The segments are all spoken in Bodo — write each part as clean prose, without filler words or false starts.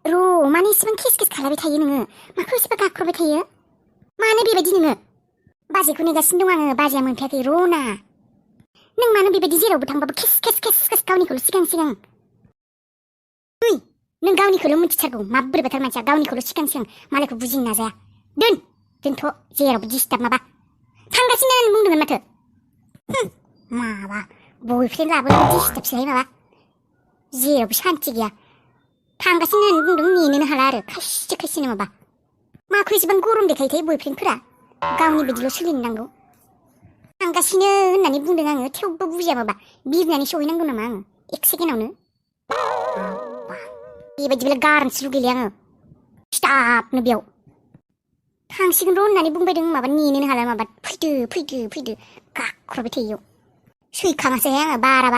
र' मानो इसेबां खेस खेस खालामबाय थायो नोङो? माखौ एसेबां गाख्रबबाय थायो? मानो बेबायदि नोङो? बाजैखौ नेगासिनो दं आङो, बाजैया मोनफैयाखै र' ना। नों मानो बेबायदि जेरावबो थांबाबो खेस खेस खेस खेस गावनिखौल' सिगां सिगां? ओइ, नों गावनिखौल' मिथिथारगौ, माबोरैबाथार मानसिया गावनिखौल' सिगां सिगां मालायखौ बुजिनो नाजाया। दोनथ' जेरावबो डिस्टार्ब माबा। थांगासिनो होननानै बुंदोंमोन माथो। माबा बयफ्रेन्ड लाबोनानै डिस्टार्बसोहाय माबा। जेरावबो सान्थि गैया। थांगासिनो होननानै बुंदों, नेनोनो हाला आरो खायसे खायसेनो माबा। माखौ एसेबां गरम देखायोथाय बयफ्रेन्डफोरा? गावनि बायदिल' सोलिनो नांगौ। थांगासिनो होननानै बुंदों आङो, थेवबो बुजिया माबा। बिरनानै सहैनांगौ नामा आङो 1 सेकेन्डआवनो? बेबायदिब्ला गारनोसो लुगैले आङो। स्टाफनो बेयाव थांसिगोन र' होननानै बुंबायदों, माबा नेनोनो हाला माबा। फैदो गाख्रबबाय थायो इयाव। सैखाङासैहाय आङो बारा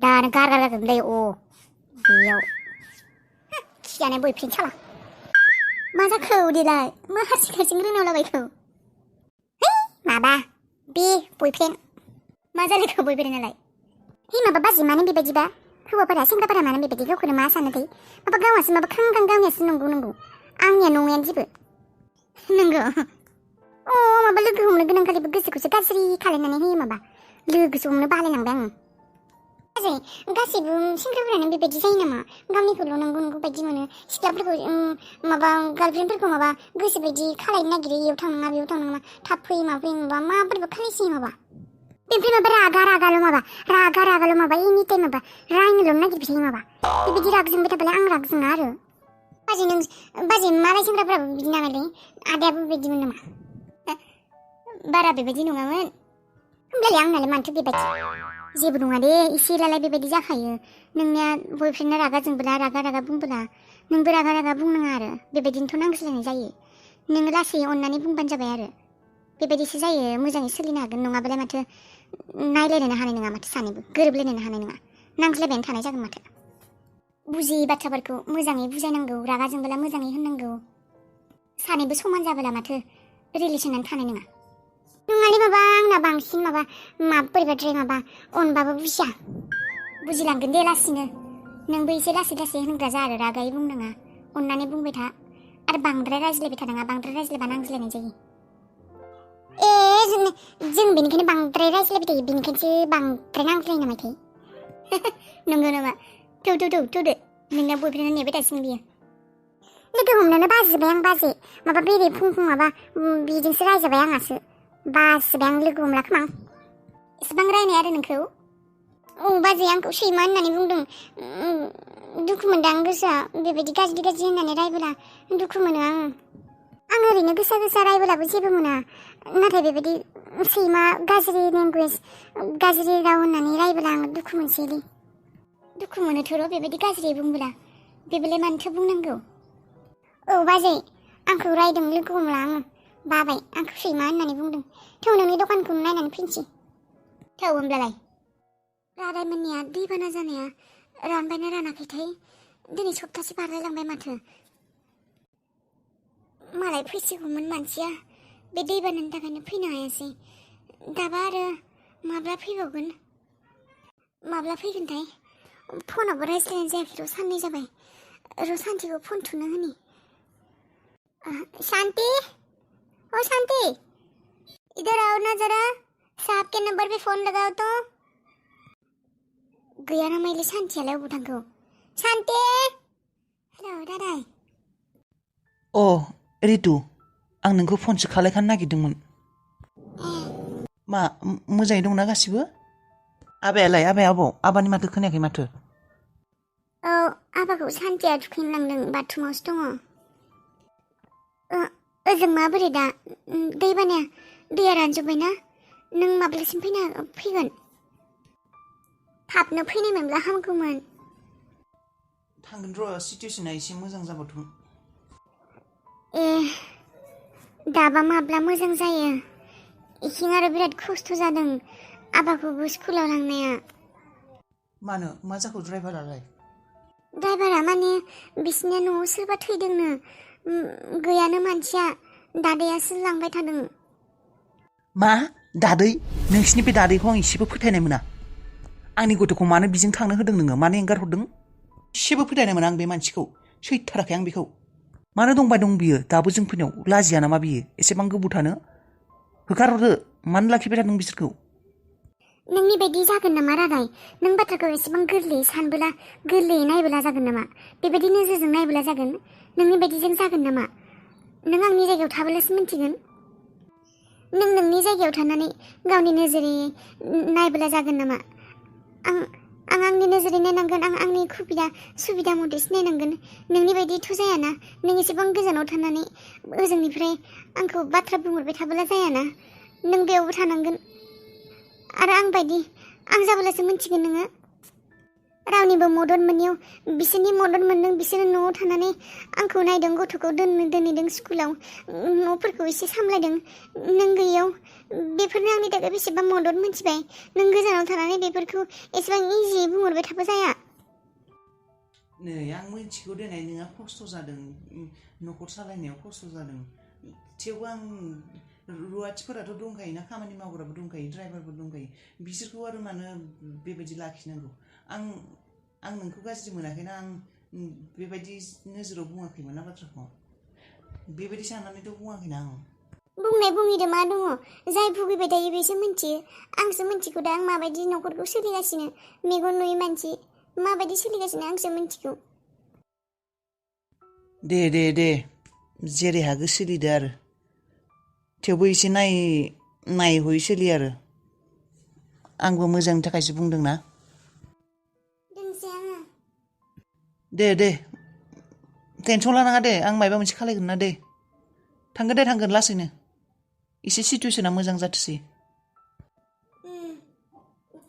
दानो गारगार जागोनलै। बेयाव खिजानाय बयफ्रेन्ड साला। मा जाखो देलाय? मा हारसिं रोनावलाबायखो? है माबा बे बयफ्रेन्ड। मा जालायखो बयफ्रेन्डआलाय? है माबा बाजै मानो बेबायदिबा? हौवाफोरा सेंग्राफोरा मानो बेबायदि? गावखौनो मा सानोथाय? माबा गावासो माबा खां गावनियासो नंगौ। आंनिया नङायानो जेबो। नंगौ। माबा लोगो हमनो गोनां खालिबो गोसोखौसो गाज्रि खालायनानै होयो माबा। लोगोसो हमनो बालायलांबाय आङो। बाजै गासैबो सेंग्राफोरानो बेबायदि जायो नामा? गावनिखौल' नंगौ बायदि मोनो। सिख्लाफोरखौ माबा गार्लफ्रेन्डफोरखौ माबा गोसो बायदि खालायनो नागिरो। इयाव थांनाङा बेयाव थांनाङा, थाब फै माबा माबोरैबा खालायसोयो माबा। बेनिफ्राय माबा रागाल' माबा एनि टाइम माबा रायनोल' नागिरबाय थायो माबा। बेबायदि राग जोंबाय थाबालाय आं राग जोङा आरो। बाजै मालाय सेंग्राफोराबो बिदि नामालै? आदायाबो बेबायदिमोन नामा? बारा बेबायदि नङामोन। होमब्लालाय आंनालाय मानोथो बेबायदि? जेबो नङा दे, एसेलाय बेबायदि जाखायो। नोंनिया बयफ्रेन्डआ रागा जोंबोला रागा बुंबोला नोंबो रागा बुंनाङा आरो। बेबायदिनोथ' नांज्लायनाय जायो। नोङो लासै अननानै बुंबानो जाबाय आरो। बेबायदिसो जायो, मोजाङै सोलिनो हागोन। नङाबालाय माथो नायलायनोनो हानाय नङा माथो, सानैबो गोरोबलायनोनो हानाय नङा। नांज्लायबायानो थानाय जागोन माथो। बुजियै बाथ्राफोरखौ मोजाङै बुजायनांगौ, रागा जोंबोला मोजाङै होननांगौ। सानैबो समान जाबोला माथो रिलेसनानो थानाय नङा। नङालै माबा आंना बांसिन बोरैबाद्राय माबा अनबाबो बुजिलांगोन दे लासैनो। नोंबो एसे लासै होनग्रा जा आरो रागायै बुंनाङा, अननानै बुंबाय था। आरो बांद्राय रायज्लायबाय थानाङा, बांद्राय रायज्लायबा नांज्लायनाय जायो। जों बेनिखायनो बांद्राय रायज्लायबाय थायो, बेनिखायनोसो बांद्राय नांज्लायो नामाथाय? नंगौ नामा? थौदो नोंना बयफ्रेन्डआ नेबाय थासिगोन बियो। लोगो हमनोनो बाजिबाय आं बाजै। माबा बेरे फुं माबा बिजोंसो रायजाबाय आंहासो। बाजिबाय आं लोगो हमला खोमा। एसेबां रायनाय आरो नोंखौ? बाजै आंखौ सैमा होननानै बुंदों। दुखु मोनदों आं गोसोआ। बेबायदि गाज्रि होननानै रायबोला दुखु मोनो आङो। आं ओरैनो गोसा रायबोलाबो जेबो मोना। नाथाय बेबायदि सैमा गाज्रि लेंगुवेज, गाज्रि राव होननानै रायबोला आं दुखु मोनसैलै। दुखु मोनोथ' र' बेबायदि गाज्रि बुंबोला। बेबोलाय मानोथो बुंनांगौ? बाजै आंखौ रायदों, लोगो हमला आङो। बाबाय, आंखौ सैमा होननानै बुंदों। थौ नोंनि दखानखौनो नायनानै फैनोसै। थौ होमब्लालाय। रादायमोननिया दैबाना जानाया रानबायना रानाखैथाय? दिनै सप्तासे बारलायलांबाय माथो। मालाय फैसिगौमोन मानसिया, बे दैबानानि थाखायनो फैनो हायासै। दाबा आरो माब्ला फैबावगोन? माब्ला फैगोनथाय? फनावबो रायज्लायनाय जायाखै र', साननै जाबाय। र' सान्थिखौ फन थुनो होनि। शांति, ओ शांति, इधर आओ ना जरा। साहब के नंबर पे फोन लगाओ तो। गैया ना मैले शांतियालाय अबाव थांखो? शांति, हेलौ दादाय। रितु, आं नोंखौ फनसो खालायखानो नागिरदोंमोन। मा मोजाङै दंना गासिबो? आबायालाय आबाया अबाव? आबानि माथो खोनायाखै माथो? आबाखौ शांतिया थुखैनो लांदों, बाथरुमावसो दङ। ओजों माबोरै दा? दैबानाया, दैया रानजोब्बायना? नों माब्लासिम फैगोन? थाबनो फैनायमोनब्ला हामगौमोन। थांगोन र', सिटुवेसना एसे मोजां जाबावथों। दाबा माब्ला मोजां जायो? इथिं आरो बिराद खस्थ' जादों आबाखौबो स्कुलाव लांनाया। मानो, मा जाखो ड्राइभारालाय? ड्राइभारा माने बिसिनिया न'आव सोरबा थैदोंनो। गैयानो मानसिया, दादायासो लांबाय थादों। मा? दादै? नोंसिनि बे दादैखौ आं एसेबो फोथायनाय मोना। आंनि गथ'खौ मानो बिजों थांनो होदों नोङो? मानो एंगारहरदों? एसेबो फोथायनाय मोना आं बे मानसिखौ। सैथाराखै आं बेखौ मानो दंबाय दं बियो दाबो जोंफोरनियाव लाजिया नामा बियो एसेबां गोबाव थानो होखारहरदो मानो लाखिबाय थादों बिसोरखौ नोंनि बायदि जागोन नामा रादाय नों बाथ्राखौ एसेबां गोरलैयै सानबोला गोरलैयै नायबोला जागोन नामा बेबायदि नोजोरजों नायबोला जागोन नोंनि बायदिजों जागोन नामा नों आंनि जायगायाव थाबोलासो मिन्थिगोन नों नोंनि जायगायाव थानानै गावनि नोजोरै नायबोला जागोन नामा आं आंनि नोजोरै नायनांगोन आं आंनि सुबिदा मथेसो नायनांगोन नोंनि बायदिथ' जायाना नों एसेबां गोजानाव थानानै ओजोंनिफ्राय आंखौ बाथ्रा बुंहरबाय थाबोला जायाना नों बेयावबो थानांगोन आरो आं बायदि आं जाबोलासो मिन्थिगोन नोङो रावनिबो मदद मोनैयाव बिसोरनि मदद मोनदों बिसोरो न'आव थानानै आंखौ नायदों गथ'खौ दोनहैदों स्कुलाव न'फोरखौ एसे सामलायदों नों गैयैयाव बेफोरनो आंनि थाखाय बेसेबां मदद मोनथिबाय नों गोजानाव थानानै बेफोरखौ एसेबां इजियै बुंहरबाय थाबा जाया नै आं मिथिगौ देनाय नोंहा खस्थ' जादों न'खर सालायनायाव खस्थ' जादों थेवबो आं रुवाथिफोराथ' दंखायोना खामानि मावग्राबो दंखायो ड्राइभारबो दंखायो बिसोरखौ आरो मानो बेबायदि लाखिनांगौ आं नोंखौ गाज्रि मोनाखैना आं बेबायदि नोजोराव बुङाखैमोन ना बाथ्राखौ बेबायदि साननानैथ' बुङाखैना आं बुंनाय बुङिदो मा दङ जाय भुगिबाय थायो बेसो मिन्थियो आंसो मिन्थिगौ दा आं माबायदि न'खरखौ सोलिगासिनो मेगन नुयै मानसि माबायदि सोलिगासिनो आंसो मिन्थिगौ दे जेरै हागो सोलिदो आरो थेवबो एसे नायहयै सोलियो आरो आंबो मोजांनि थाखायसो बुंदोंना दोनसै आङो दे टेनसन लानाङा दे आं माबा मोनसे खालायगोन ना दे थांगोन लासैनो एसे सिटुवेसना मोजां जाथोसै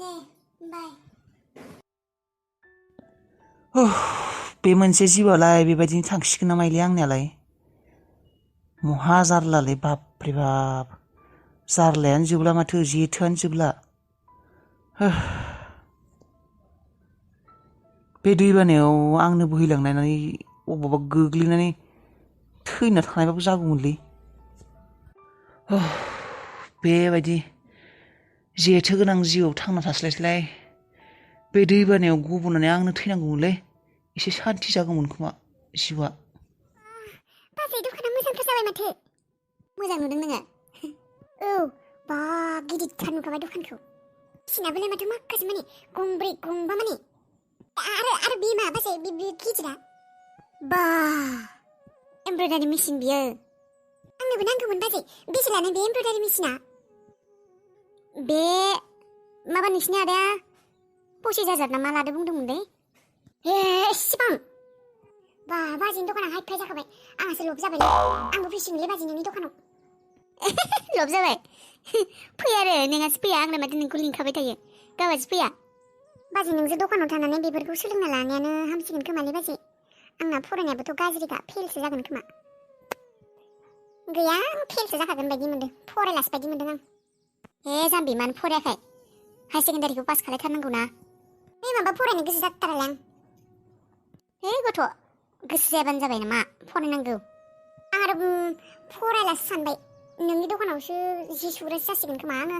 दे बाय बे मोनसे जिउआलाय बेबायदिनो थांसिगोन ना माइले आंनियालाय महा जारलालै बापरे बाप जारलायानो जोबला माथो जेथोआनो जोबला बे दैबानायाव आंनो बोहैलांनानै अबावबा गोग्लैनानै थैना थानायबाबो जागौमोनलै बेबायदि जेथो गोनां जिउआव थांना थास्लायस्लाय बे दैबानायाव गब'नानै आंनो थैनांगौमोनलै एसे सान्थि जागौमोन खोमा जिउआ बाजै दखाना मोजांथार जाबाय माथो मोजां नुदों नोङो औ बा गिदिरथार नुखाबाय दखानखौ सिनाबोलाय माथो माखासे माने गंब्रै गंबा माने आरो बे मा बाजै बे गिदिरा बा एमब्रयडारि मेसिन बियो आंनोबो नांगौमोन बाजै बेसे लानाय बे एमब्रयडारि मेसिना बे माबा नोंसिनि आदाया 25,000 ना मा लादो बुंदोंमोनलै एसेबां बा बाजैनि दखाना हाइफाइ जाखाबाय आंहासो लब जाबाय आंबो फैसिगोनलै बाजै नोंनि दखानाव लब जाबाय फै आरो नोंहासो फैया आंना माथो नोंखौ लिंखाबाय थायो गावासो फैया बाजै नोंजों दखानाव थानानै बेफोरखौ सोलोंना लानायानो हामसिगोन खोमालै बाजै आंना फरायनायाबोथ' गाज्रिखा फेलसो जागोन खोमा गैया आं फेलसो जाखागोन बायदि मोनदों फरायलासो बायदि मोनदों आं जाम्बि मानो फरायाखै हाई सेकेन्डारिखौ पास खालायथारनांगौ ना माबा फरायनो गोसो जाथारालां गथ' गोसो जायाबानो जाबाय नामा फरायनांगौ आं आरो फरायलासो सानबाय नोंनि दखानावसो जि सुग्रासो जासिगोन खोमा आङो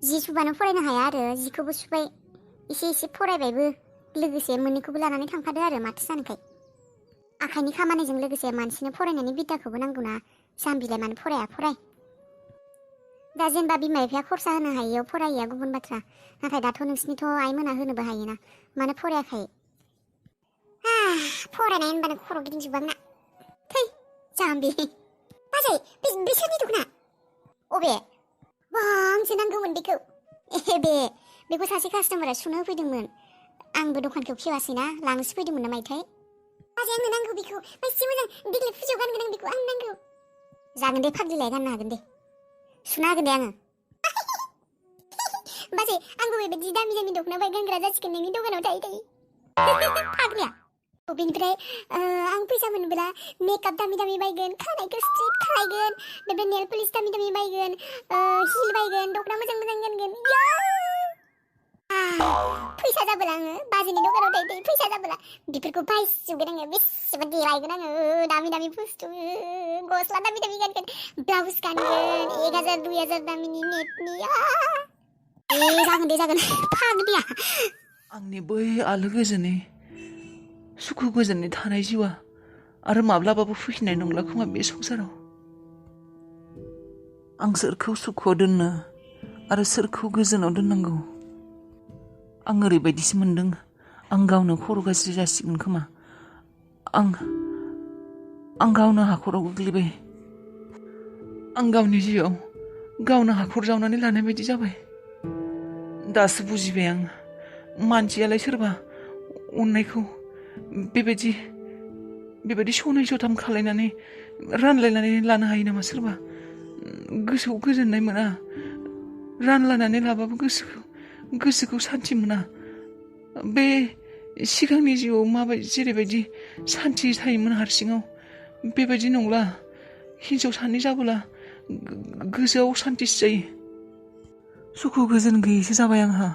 जि सुबानो फरायनो हाया आरो जिखौबो सुबाय एसे फरायबायबो लोगोसे मोननैखौबो लानानै थांफादो आरो माथो जानोखाय आखाइनि खामानिजों लोगोसे मानसिनो फरायनायनि बिद्दाखौबो नांगौना जाम्बिलाय मानो फराय दा जेनेबा बिमा बिफाया खरसा होनो हायैयाव फरायैया गुबुन बाथ्रा नाथाय दाथ' नोंसिनिथ' आइमोना होनोबो हायोना मानो फरायाखै फरायनाय होनबानो खर' गिदिंजोबो आंना थै जाम्बि बाजै बिसोरनि दख'ना अबे बा आंसो नांगौमोन बेखौ बेखौ सासे कास्टमारा सुनो होफैदोंमोन आंबो दखानखौ खेवासैना लांनोसो फैदोंमोन ना मायथाय बाजै आंनो नांगौ बेखौ एसे मोजां देग्लाय फुजायाव गानगोन आं बेखौ आंनो नांगौ जागोन दे फाग्लिलाय गाननो हागोन दे सुना होगोन दे आङो बाजै आंबो बेबायदि दामि दख'ना बाय गानग्रा जासिगोन नोंनि दखानाव थायै फाग्लिया बेनिफ्राय आं फैसा मोनोब्ला मेकआप दामि बायगोन खानायखौ स्ट्रेट खालायगोन बेनिफ्राय नेल पलिश दामि बायगोन हिल बायगोन दख'ना मोजां गानगोन फैसा जाबोला आङो बाजैनि दखानाव थायै फैसा जाबोला बेफोरखौ बायजोबगोन आङो बेसेबा देलायगोन आङो दामि बुस्थु गस्ला दामि गानगोन ब्लाउस गानगोन 1,000 2,000 दामिनि नेटनि जागोन दे फाग्लिया आंनि बै आलो गोजोनै सुखु गोजोनै थानाय जिउआ आरो माब्लाबाबो फैफिननाय नंला खोमा बे संसाराव। आं सोरखौ सुखुआव दोननो आरो सोरखौ गोजोनाव दोननांगौ आं ओरैबायदिसो मोनदों आं गावनो खर' गाज्रि जासिगोन खोमा। आं गावनो हाखराव गोग्लैबाय। आं गावनि जिउआव गावनो हाखर जावनानै लानाय बायदि जाबाय। दासो बुजिबाय आं मानसियालाय सोरबा अननायखौ बेबायदि सनै सथाम खालायनानै रानलायनानै लानो हायो नामा? सोरबा गोसोआव गोजोननाय मोना, रानलायनानै लाबाबो गोसोखौ सान्थि मोना। बे सिगांनि जिउआव जेरैबायदि सान्थि थायोमोन हारसिङाव बेबायदि नंला। हिनजाव सानै जाबोला गोसोआव सान्थिसो जायो। सुखु गोजोन गैयैसो जाबाय आंहा।